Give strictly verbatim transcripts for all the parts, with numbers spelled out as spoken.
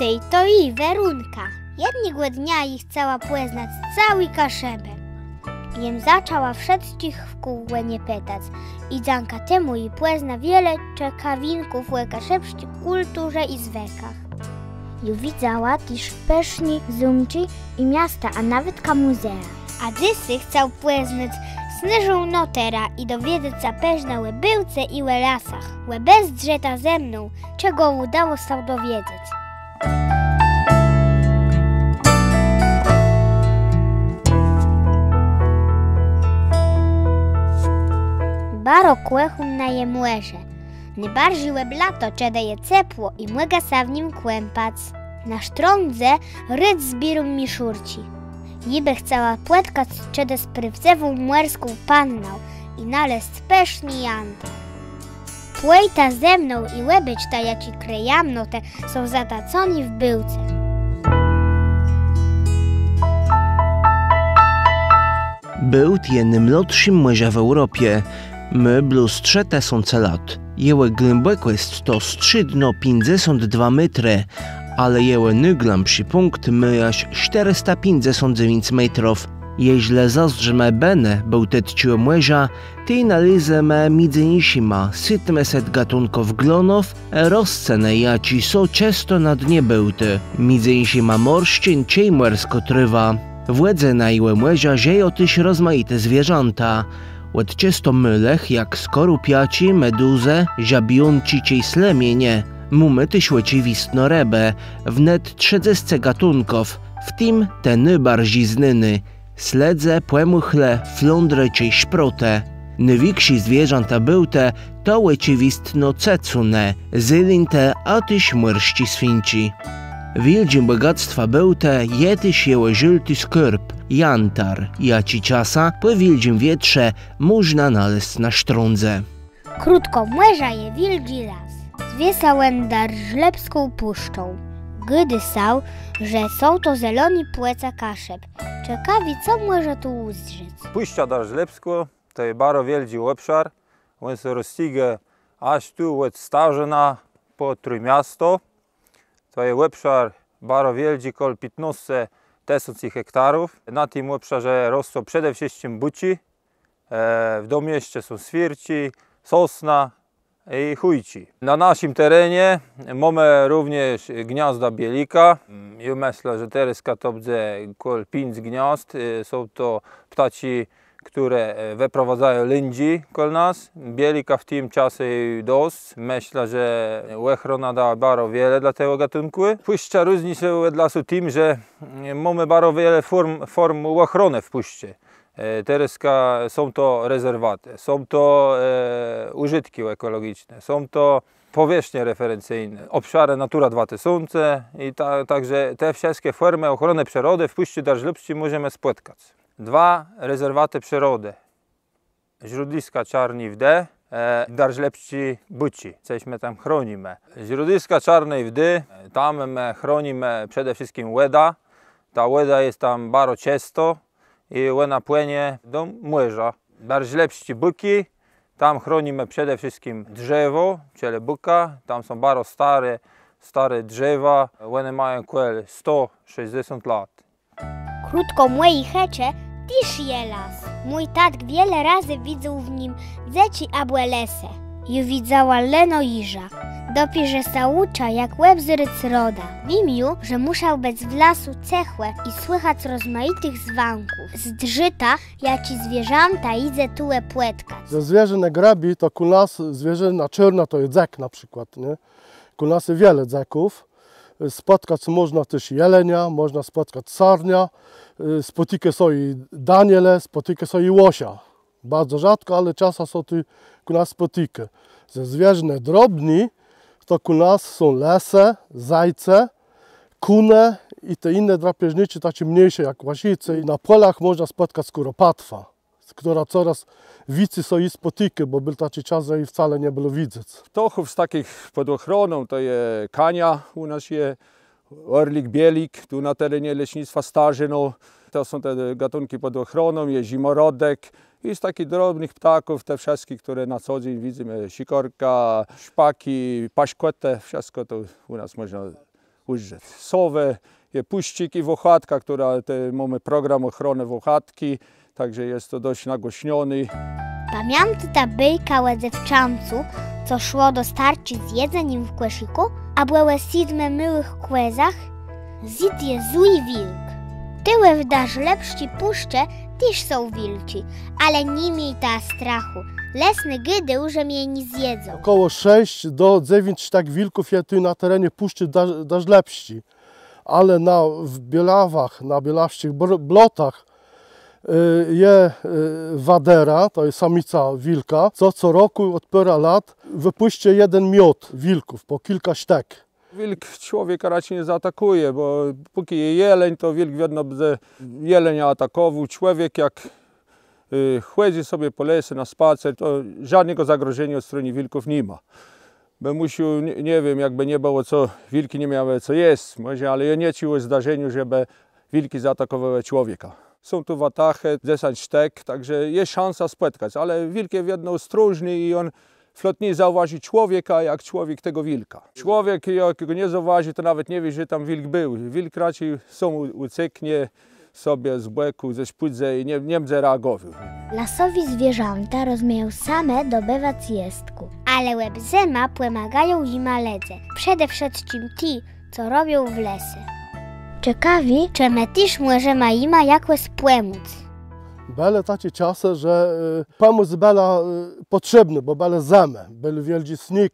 Tej to ji Werónka. Jednégò dnia jô chcała pòznac całé Kaszëbë. Jem zaczãła wszëtczich wkół ò nie pëtac i dzãka temù jô pòzna wiele cekawinków ò kaszëbsczi kùlturze i zwëkach. Jô widzała téż pëszné zómczi i miasta, a nawetka mùzea. A dzysô chcã pòznac snôżą nôtërã i dowiedzec sã përzna ò Bôłce i ò lasach. Òbezdrzëta ze mną, czegò ùdało sã dowiedzec. Baro kòchóm naje mòrze. Nôbarżi òb lato, czedë je cepło i mògã sã w nim kąpac. Na sztrądze rôd zbiéróm miszórczi. Jô bë chcała pòtkac czedës prôwdzëwą mòrską pannã i nalezc pëszny jantar. Pòjta ze mną i òbôczta, jaczé krëjamnotë są zatacóné w Bôłce. Bôłt je nômłodszim mòrzã w Eùropie. Mô blós trzë tësące lat. Jegò głãbòkòsc to strzédno piãcdzesąt dwa métrë, ale jegò nôgłãbszi pùnkt mô jaż sztërësta piãcdzesąt dzewiãc métrów. Jeżlë zazdrzimë bënë Bôłtëcczégò Mòrza, tej nalézemë midzë jinszima sétmëset gatënków glonów, roscënë, jaczé są czãsto na dnie Bôłtu, midzë jinszima mòrszczin czë mòrskô trôwa. W wòdze najégò mòrza żëją téż rozmajité zwierzãta. Òd czësto môłëch, jak skòrupiaczi, meduzë, żabiónczi czë slëmienie, mómë téż òczëwistno rëbë, wnet trzëdzescë gatënków, w tim te nôbarżi znóné: sledze, pòmùchle, flądrë czë szprotë. Nôwikszé zwierzãta Bôłtu to òczëwistno cëcónë, zélintë, a téż mòrsczé swinczi. Wiôldżim bògactwã Bôłtu je téż jegò żôłti skôrb, jantar, jaczi czasã pò wiôldżim wietrze mòżna nalezc na sztrądze. Krótkò mòrza je wiôldżi las. Zwie sã òn Darżlëbską Pùszczą. Gôdô sã, że są to zeloné płëca Kaszëb. Cekawi, co mòże tu ùzdrzec. Pùszcza Darżlëbskô to je baro wiôldżi òbszar. Òn sã rozcygô jaż tu òd Starzëna pò Trójmiasto. To je òbszar baro wiôldżi, kòl piãtnôsce tësący hektarów. Na tim òbszarze roscą przede wszëtczim bùczi. E, w domieszce są swiérczi, sosna i chójczi. Na naszim terenie mómë również gniôzda bielika. Jô mëszlã, że terôzka to bãdze kòl piãc gniôzd. E, są to ptôczi, chtërne, e, wëprowôdzają lëndżi kòl nas. Bielika w tim czasu dosc. Mëszlã, że òchrona da baro wiele dlô tegò gatënkù. Pùszcza różni sã òd lasu tim, że, mm, mómë baro wiele fòrm, fòrm òchronë w pùszczë. E, terôzka są to rezerwatë, są to, e, ùżëtczi ekòlogiczné, są to pòwierzchnie referencyjné, òbszarë Natura dwa tësące i ta-, tak że te wszëtczé fòrmë òchronë przërodë w Pùszczë Darżlëbsczi mòżemë spòtkac. Dwa rezerwatë przërodë. Źródliska Czôrny Wòdë, e, Darżlëbsczé Bùczi, cos më tam chronimë. Źródliska Czôrny Wòdë, e, tam më chronimë przede wszëtczim wòdã. Ta wòda je tam baro czëstô i òna płënie do mòrza. Darżlëbsczé Bùczi, tam chronimë przede wszëtczim drzewò, czëli bùka. Tam są baro stôré, stôré drzewa. Òne mają kòl sto szescdzesąt lat. Krótkò mòji chëczë téż je las. Mój tatk wiele razy widzôł w nim dzëczi abò lësë. Jô widzała leno jeża. Dopiérze sã ùczã, jak òbzerac rodã. Wiém ju, że mùszôł bëc w lasu cëchò i słëchac rozmajitëch zwãków. Zdrzëta, jaczé zwierzãta jidze tuwò pòtkac. Ze zwierzënë grëbi to kòl nas zwierzëna czôrnô to je dzëk na przikłôd, nié? Kòl nas je wiele dzëków. Spòtkac mòżna téż jelenia, mòżna spòtkac sarnia, y, spòtikô sã i daniele, spòtikô sã i łosa. Bardzo rzôdkò, ale czasã sã tu kòl nas spòtikô. Ze zwierzënë drobny to kòl nas są lësë, zajce, kùnë i te jinné drapieżniczi, taczé mniészé jak łasëce. I na pòlach mòżna spòtkac kùropatwã, chtërna corôz wicy sã ju spòtikô, bò béł taczi czas, że ji wcale nie bëło widzec. Ptôchów z taczich pòd òchroną to je kania, ù nas je òrlik, bielik, tu na terenie lesnictwa Starzëno. To są te gatënczi pòd òchroną, je zimorodek. I z taczich drobnëch ptôchów te wszëtczé, chtërne na co dzéń widzymë, sikórka, szpaki, paszkòtë, wszëtkò to ù nas mòżna Ùżëc. Sowë, je pùszczik i włochatka, chtërna, te, mómë program òchronë włochatczi, tak że je to dosc nagłosnioné. Pamiãtôta bôjkã ò dzéwczãcu, co szło do starczi z jedzenim w kòszikù, abò ò sétmë môłëch kòzach? Żid je zły wilk. Tuwò w Dëżlëbsczi Pùszczë téż są wilczi, ale ni miéjta strachù. Lesny gôdôł, że mie nie zjedzą. Òkòło szesc do dzewiãc sztëk wilków je tu na terenie Pùszczë Dëż-, Dëżlëbsczi. Ale na, w Bielawach, na bielawsczich br-, blotach, e, je, e, wadera, to je samica wilka, co, co rokù òd pôrã lat wëpùscy jeden miot wilków, pò kilka sztëk. Wilk człowieka raczej nie zaatakùje, bò pòczi je jeleń, to wilk wiedno bãdze jelenia atakòwôł. Człowiek jak, y, chòdzy sobie pò lese na spacer, to żódnégò zagrożeniô òd stronë wilków ni ma. Bë mùszôł, nie, nie wiém, jakbë nie bëło co, wilki nie miałë co jesc, mòże, ale jô nie czuł ò zdarzeniu, żebë wilki zaatakòwałë człowieka. Są tu watachë, dzesãc sztëk, tak że je szansa spòtkac, ale wilk je wiedno òstróżny i òn flotni zaùwôżi człowieka, jak człowiek tegò wilka. Człowiek, jak gò nie zaùwôżi, to nawet nie wié, że tam wilk béł. Wilk raczej sóm ù-, ùceknie sobie z bòkù, ze szpùdze i nie, nie bãdze reagòwôł. Lasowé zwierzãta rozmieją same dobëwac jestkù. Ale òb zëmã pòmôgają jima lëdze. Przede wszëtczim ti, co robią w lese. Cekawi, czë më téż mòżemë jima jakòs pòmóc. Bëłë taczé czasë, że, e, pòmòc bëła, e, pòtrzébnô, bò bëłë zëmë, béł wiôldżi sniég,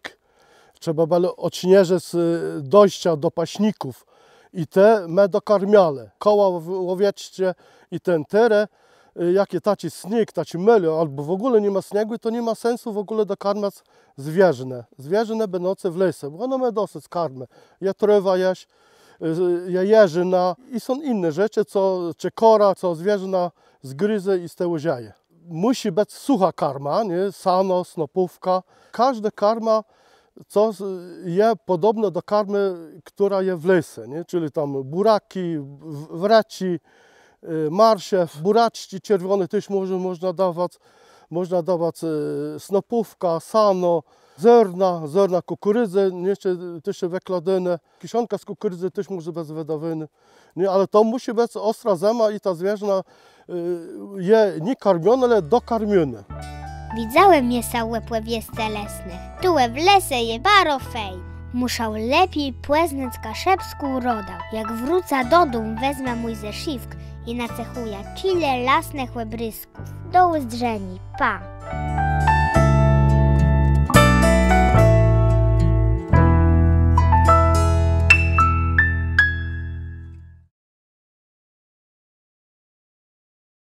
trzeba bëło òdsnieżëc, e, dojscô do pasników i te më dokarmialë. Kòła łow-, łowiecczé i ten terô, e, jak je taczi sniég, taczi môłi, abò w ògóle ni ma sniegù, to ni ma sensu w ògóle dokarmiac zwierzënë. Zwierzënë bãdą w lese, bò òne mają dosc karmë. Je trôwa jesz, e, je jeżëna i są jinné rzeczë, co, czë kòra, co zwierzëna zgrëze i z tegò żëje. Mùszi bëc sëchô karma, nié? Sano, snopówka. Kòżdô karma, co z-, je pòdobnô do karmë, chtërna je w lese, nié? Czëli tam bùraczi, w-, wrëczi, e, marchew, bùraczczi czerwòné téż mòże, mòżna dawac, mòżna dawac, e, snopówka, sano, zôrna, zôrna kùkùrëdzë, nié? Téż, téż wëkłôdóné. Kiszonka z kùkùrëdzë téż mòże bëc wëdôwónô. Nié, ale to mùszi bëc òstrô zëma i ta zwierzëna, e, je nié karmionô, ale dokarmionô. Widzôł jem je sã w òpòwiescë lesnëch. Tu w lese je baro fejn. Mùszã lepi pòznac kaszëbską rodã. Jak wrócã dodóm, wezmã mój zesziwk i nacéchùjã czile lasnëch òbrôzków. Do ùzdrzeniô, pa.